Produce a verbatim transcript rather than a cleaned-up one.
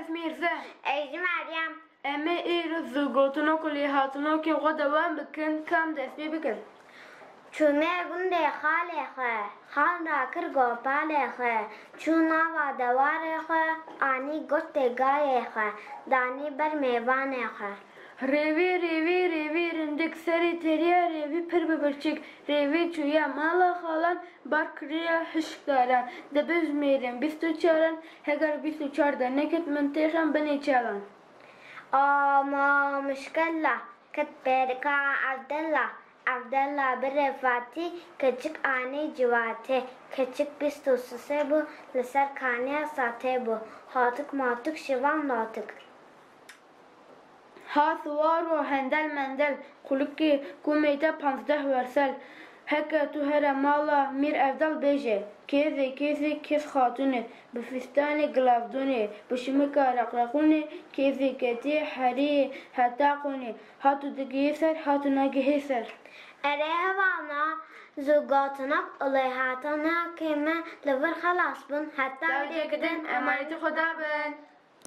Mîrze. Ez jî Meryem. Em ê îro zûgotinok û lêhatinokên xwe dewam bikin, kam dest pê bikin. Çûne gundê xalê xwe, xal rakir gopalê xwe, çû nava dewarê xwe, anî goştê gayê xwe, danî ber mêvanê xwe. Rêvî, rêvî, rêvî rindik, serê teriya rêvî pir bi birçîk, rêvî çûye mala xalan, bar kiriye hişk daran, dibijmêrin bîst û çaran, heger bîst û çar derneket min têxin binê çalan. Ama muşkela, ket perika Evdela, Evdela birê Fatî, keçik anî civatê, keçik bîst û sisê bû, li ser kaniya satê bû, hatik matik şivan latik. Ha siwar û hendel mendel, xulikê kumê te panzdeh wersel. Heke tu here mala Mîr Evdal bêje, kêzê kêzê kêz xatûnê, bi fîstanê gilavdûnê, bi şimika reqreqûnê, kêzê ketê heriyê heta qûnê, ha tu digihî ser, ha tu nagihî ser. Erê hevalna, zûgotinak û lêhatinakê me li vir xelas bûn, heta wê dê gidin, emanetî Xweda bin.